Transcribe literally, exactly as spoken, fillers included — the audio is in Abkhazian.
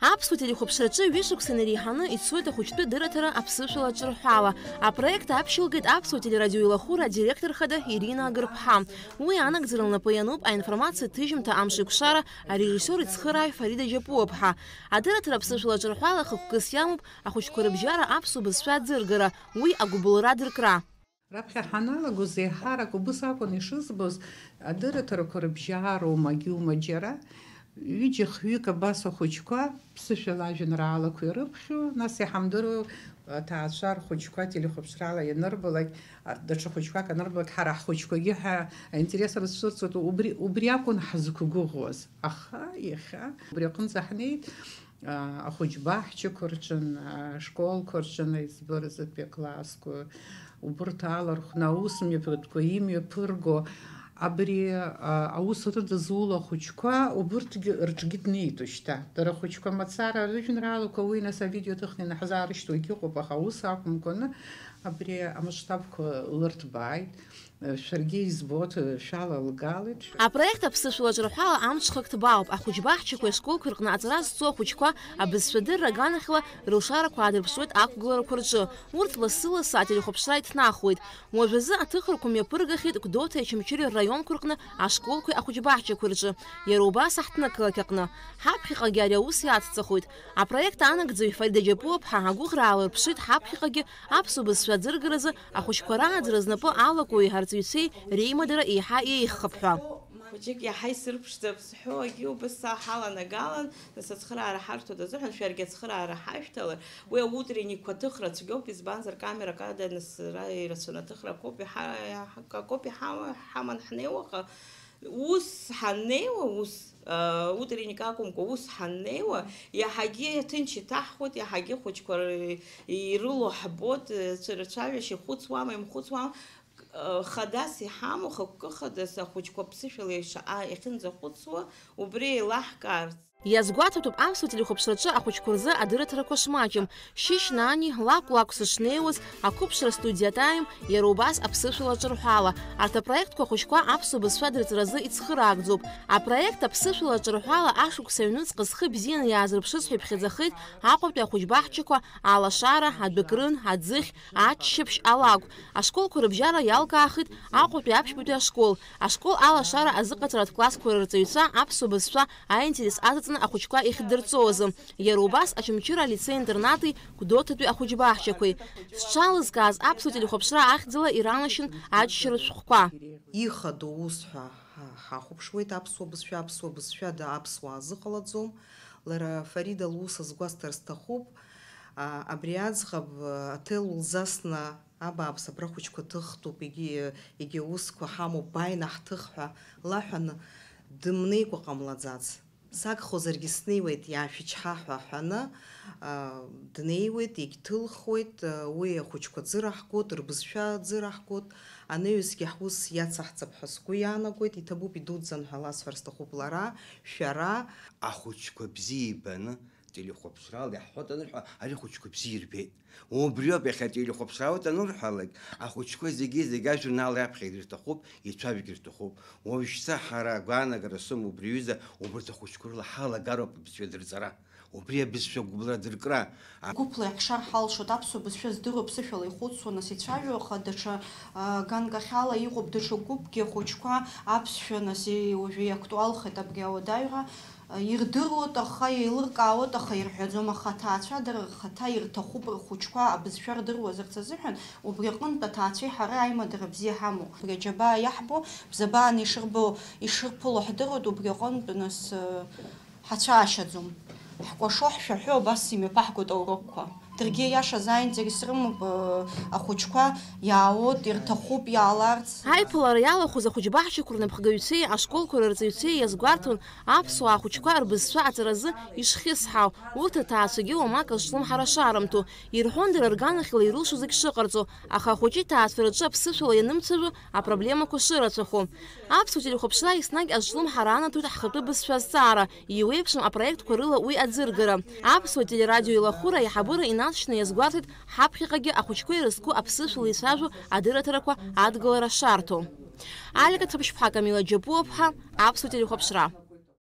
Аԥсуа телехәаԥшраҿы ҩышықәса инареиҳаны ицоит ахәыҷтәы дырраҭара аԥсышәала аҿырҳәала. Апроект аԥшьылгеит Аԥсуа телерадиоилахәыра адиректор хада Ирина Агырԥҳа. Уи анагӡара лнапы иануп аинформациа ҭыжьымҭа Амшеикәшара арежиссиор ицхырааҩ Фарида Џьапуаԥҳа. Адырраҭара аԥсышәала аҿырҳәала хықәкыс иамоуп ахәыҷқәа рыбжьара аԥсуа бызшәа аӡыргара, уи агәыбылра адыркра. Раԥхьа ҳаналагоз еиҳарак убыс акәын ишызбоз, адырраҭарақәа рыбжьароума, џьара ҩыџьа-хҩык абас ахәыҷқәа ԥсышәала ажәеинраалақәа ирыԥхьо, нас иҳамдыруа аҭаацәа рхәыҷқәа телехәаԥшрала ианырбалак, а, даҽа хәыҷқәак анырбалак, ҳара ҳхәыҷқәагьы ҳәа аинтерес рызцәырҵуеит, убри, убри акәын ҳзықәгәыӷуаз. Аха иахьа убри аҟынӡа ҳнеит. А, ахәыҷбаҳчақәа рҿын, ашколқәа рҿын, аиҵбы рзатәи аклассқәа, убырҭ алархәны аус мҩаԥгатәқәа имҩаԥырго, абри, а, аус рыдызуло ахәыҷқәа, убырҭгьы рҿгьы днеит уажәшьҭа. Дара ахәыҷқәа мацара рыжәеинраалақәа уи нас авидео ҭыхны инаҳзаарышьҭуагь ыҟоуп, аха аус ақәымкәаны абри амасштабқәа лырҭбааит. Шәаргьы избоит, шәалалгалеит. Апроект аԥсышәала аҿырҳәала амҽхак ҭбаауп. Ахәыҷбаҳчақәеи ашколқәеи рҟны аҵара зҵо ахәыҷқәа абызшәадырра аганахьала рылшарақәа аадырԥшуеит ақәгыларақәа рҿы. Урҭ лассы-лассы ателехәаԥшра иҭнахуеит. Уажәазы аҭыхрақәа мҩаԥыргахьеит Гәдоуҭеи Очамчыреи рраионқәа рҟны ашколқәеи ахәыҷбаҳчақәеи рҿы, иара убас аҳҭнықалақь аҟны. Ҳаԥхьаҟагьы ари аус иацҵахоит. Апроект анагӡаҩ Фарида Џьапуаԥҳа агәыӷра аалырԥшит ҳаԥхьаҟагьы аԥсуа бызшәа аӡыргаразы ахәыҷқәа рааӡара знапы алаку еиҳа арҵаҩцәеи реимадара еиҳа еиӷьхап ҳәа. Хәыҷык иаҳа исырԥшӡап зҳәо агьы убыс саҳ аланагалан, нас ацхыраара ҳарҭоит азыҳәан, шәаргьы ацхыраара ҳашәҭалар, уи аутренникқәа ҭыхра цәгьоуп, избанзар, камерак ада анысра ирацәаны аҭыхра акоуп иҳа-, иаҳа-, акоуп иҳа-, ҳаман ҳнеиуа, аха ус ҳаннеиуа, ус, а, утренник акәымкәа, ус ҳаннеиуа, иаҳагьы ҭынч иҭаҳхуеит, иаҳагьы ахәыҷқәа р-, ирылоу ҳбоит, цәа-, рцәажәашьа ихәыцуама, имхәыцуама, хадас иҳамоу, хықәкы хадас ахәыҷқәа ԥсышәала ишаҟа иахьынӡахәыцуа, убри еилаҳкаарц. Иазгәаҭатәуп аԥсуа телехәаԥшраҿы ахәыҷқәа рзы адырраҭарақәа шмаҷым. Шьышь Нани, лакә-лакә сышнеиуаз, ақәыԥшра студиа Time, иара убас аԥсышәала аҿырҳәала. Арҭ апроектқәа ахәыҷқәа аԥсуа бызшәа дырҵаразы ицхыраагӡоуп. Апроект аԥсышәала аҿырҳәала ашықәс аҩнуҵҟа зхы бзианы иаазырԥшыз ҳәа иԥхьаӡахеит Аҟәатәи ахәыҷбаҳчақәа, алашара, адәыкрын, аӡыхь, аччаԥшь, алакә. Ашколқәа рыбжьара иалкаахеит Аҟәатәи аԥшьбатәи ашкол. Ашкол алашара азыҟаҵаратә классқәа рырҵаҩцәа аԥсуа бызшәа аинтерес аҵаҵаны ахәыҷқәа иахьдырҵозы. Иара убас Очамчыра алицеи-интернати, Гәдоуҭатәи ахәыҷбаҳчақәеи. Зҽалызкааз аԥсуа телехәаԥшра ахьӡала иранашьан аџьшьара шәҟәқәа. Ихадоу ус ҳәа ҳа-, ҳахәаԥшуеит аԥсуа бызшәа, аԥсуа бызшәада аԥсуаа зыҟалаӡом. Лара Фарида лус азгәасҭар сҭахуп. А, абри аӡӷаб, а, аҭел лзасны абааԥс абра ахәыҷқәа ҭыхтәуп, егьи, егьи аусқәа ҳамоуп, бааины ҳҭых ҳәа лаҳәаны дымнеикәа ҟамлаӡац. Сагхозаргьы снеиуеит, иаашәычҳа ҳәа ҳәаны, а, днеиуеит, егьҭылхуеит, а, уи ахәыҷқәа ӡыраҳгоит, рбызшәа ӡыраҳгоит, анаҩсгьы ҳус иацаҳҵап ҳәа сгәы иаанагоит, иҭабуп, идуӡӡан ҳәа ласҳәар сҭахуп лара, шәара. Ахәыҷқәа бзиа ибаны, телехәаԥшрала иаҳҳәоит анырҳәа, ари ахәыҷқәа бзиа ирбеит. Убриоуп иахьа ателехәаԥшрала уҭанурҳәалак, ахәыҷқәа зегьы-зегьы ажурнал раԥхьа ирҭахуп, ицәажәогьы рҭахуп. Уажәшьҭа ҳара агәаанагара сымоуп убри аҩыза, убарҭ ахәыҷқәа рыла ҳалагароуп абызшәа дырҵара, убри абызшәа гәыбылра дыркра. Гәыԥла иаҳшар ҳалшоит, аԥсуа бызшәа здыруа ԥсышәала ихәыцуа, нас ицәажәо, аха даҽа, а, ганкахьала иҟоуп даҽа гәыԥгьы ахәыҷқәа аԥсшәа, нас, и-, уажәы иактуалхеит абри ауадаҩра. Ирдыруеит, аха еилыркаауеит, аха ирҳәаӡом, аха аҭаацәа дара рхаҭа ирҭахуп рхәыҷқәа абызшәа рдыруазарц азыҳәан, убри аҟынтә аҭаацәеи ҳареи аимадара бзиа ҳамоуп. Абри аџьабаа иаҳбо, бзабааны ишырбо, ишырԥыло ҳдыруеит, убри аҟынтә, нас, ҳацәаашьаӡом. Ҳкәашо, ҳшәаҳәо, абас имҩаԥаҳгоит аурокқәа. Даргьы иашаз аинтерес рымоуп, э, ахәыҷқәа иаауеит, ирҭахуп иааларц. Аиԥылара иалахәыз ахәыҷбаҳчақәа рнапхгаҩцәеи ашколқәа рырҵаҩцәеи иазгәарҭон аԥсуаа ахәыҷқәа рбызшәа аҵаразы ишхьысҳау, урҭ рҭаацәагьы уамак азҿлымҳара шаарымҭо, ирҳәон дара рганахьала ирылшо зегь шыҟарҵо, аха ахәыҷы иҭаацәа рҿы аԥсышәала ианымцәажәо апроблемақәа шырацәахо. Аԥсуа телехәаԥшра еснагь азҿлымҳара анаҭоит ҳхатәы бызшәа азҵаара, иеиуеиԥшым апроектқәа рыла уи аӡыргара. Аԥсуа телерадио еилахәыра аиҳабыра инаҵшьны иазгәарҭеит ҳаԥхьаҟагьы ахәыҷқәа ирызку аԥсышәала ицәажәо адырраҭарақәа адгылара шарҭо. Алика Цыԥшьԥҳа, Камила Џьапуаԥҳа, Аԥсуа телехәаԥшра.